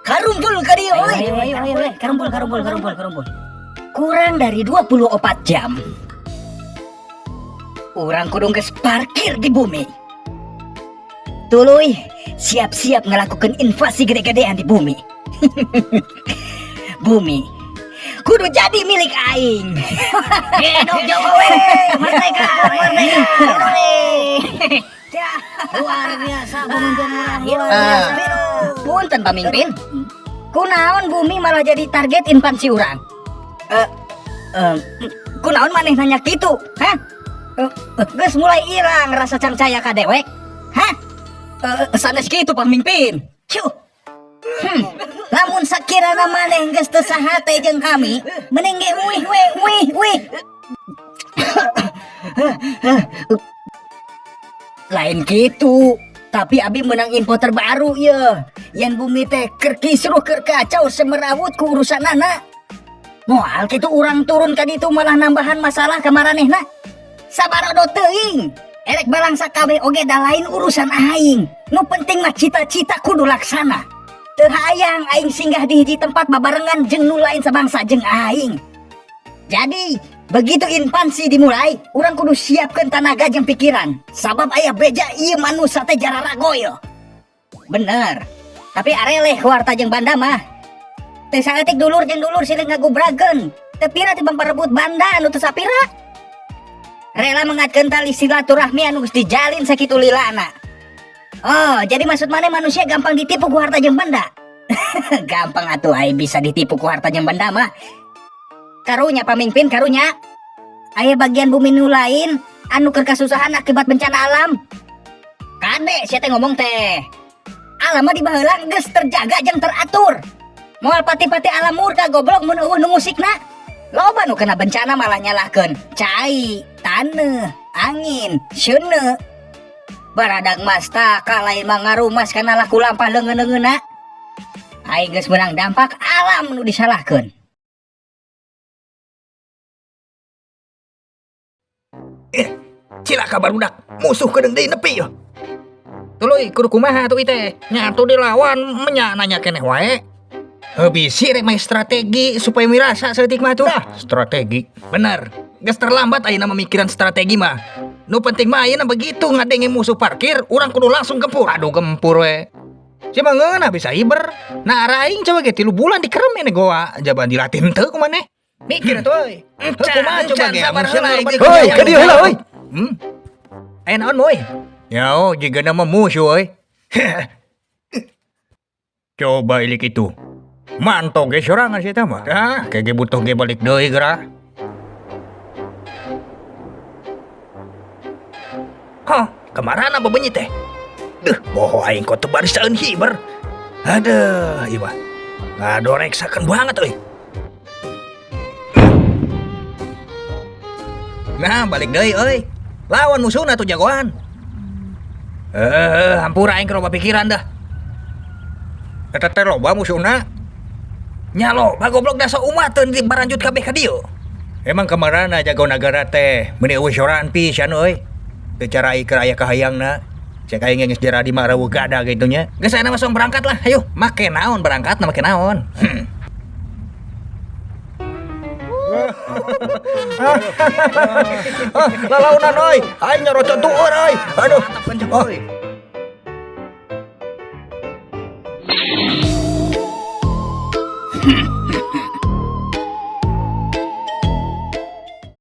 Karumpul ka dieu euy. Ayo, ayo, ayo, ayo, karumpul, karumpul, karumpul, karumpul. Kurang dari 24 jam. Urang kudu geus parkir di bumi. Tuluy, siap-siap ngelakukan invasi gede-gedean di bumi. Bumi kudu jadi milik aing. Hidup Jokowi, merdeka, merdeka, Indonesia. Luar biasa pemimpin urang, luar biasa. Punten, pamimpin. Kunaon bumi malah jadi target invasi urang? Eh, eh, kunaon maneh nanya gitu? Hah? Geus mulai hilang rasa cangcaya ka dewek? Hah? Sanes kitu, pamimpin. Cuh. Lamun sakirana maneh geus teu sahate jeung kami, mending ge uih we, uih, uih. Lain gitu. Tapi abi menang info terbaru ya. Yang bumi teh keur kisruh, keur kacau semerawut ku urusanana. Moal kitu urang turun ka ditu malah nambahan masalah ka maranehna. Sabarodo teuing. Erek balangsa kabeh oge da lain urusan aing. Nu penting mah cita-cita kudu laksana. Teu hayang aing singgah di hiji tempat babarengan jeung nu lain sabangsa jeung aing. Jadi, begitu invasi dimulai, urang kudu siapkan tenaga jeung pikiran. Sabab aya beja ieu manusia teh jararagoyo. Bener. Tapi areleh ku harta jeung banda mah. Teu saeutik dulur jeung dulur silih ngagubrageun. Teu pira tibang parebut banda anu teu sapira. Rela mengatkeun tali silaturahmi anu geus dijalin sakitu lilana. Oh, jadi maksud maneh manusia gampang ditipu ku harta jeung banda? Gampang atuh ai bisa ditipu ku harta jeung banda mah. Karunya, pamimpin, karunya. Aya bagian bumi nu lain anu keur kasusahan akibat bencana alam. Kade sia teh ngomong teh. Alam mah di baheula geus terjaga jeung teratur. Moal pati-pati alam murka, goblok, mun euweuh nu ngusikna. Loba nu kena bencana malah nyalahkeun cai, taneuh, angin, seuneu. Baradag mastaka lain mah ngarumas kana laku lampah leungeun-leungeunna. Aing geus meunang dampak alam nu disalahkeun. Eh, cilaka barudak, musuh kedeung deui nepi yo. Tuluy kudu kumaha atuh ieu teh? Nya atuh dilawan menya nanya keneh wae. Heuh, bisi rek main strategi supaya mirasa saeutik mah tuh. Ah, strategi. Bener. Geus terlambat ayeuna memikiran strategi mah. Nu penting mah ayeuna begitu ngadenge musuh parkir, urang kudu langsung gempur. Aduh, gempur we. Sia mah ngeunah bisa hiber. Nah, araing coba ge 3 bulan dikerem ini goa, jaban dilatih henteu ku maneh. Mikir atuh euy. Heuh, kumaha coba ge? Sabar Musuh heula, balik. hoi, ka dieu heula euy. Aya naon euy? Ya oh, jiga nama musuh euy. Coba ilik itu. Mantog ge sorangan sia mah. Ah, kayak ge butuh ge balik deui geura. Hah, kamarana bebenyi teh? Duh, boho aing kok teu barisaeun hiber. Aduh, ieu mah. Ngadoreksakeun banget euy. Nah, balik deui euy. Lawan musuhna tuh jagoan. Eh, hampura aing loba pikiran dah. Eta teh loba musuhna. Nya loba, goblok, da saumateun di baranjut kabeh ka dieu. Emang kamarana jago nagara teh meuni euweuh soran pisan euy. Teu carai keur aya kahayangna. Cek aing geus jaradi mah reueuh gada kitu nya. Geus ayeuna mah sok berangkat lah, hayu. Make naon berangkat make naon? Ah, lalaunan euy. Aing nyarocot tueur euy. Aduh. Oh.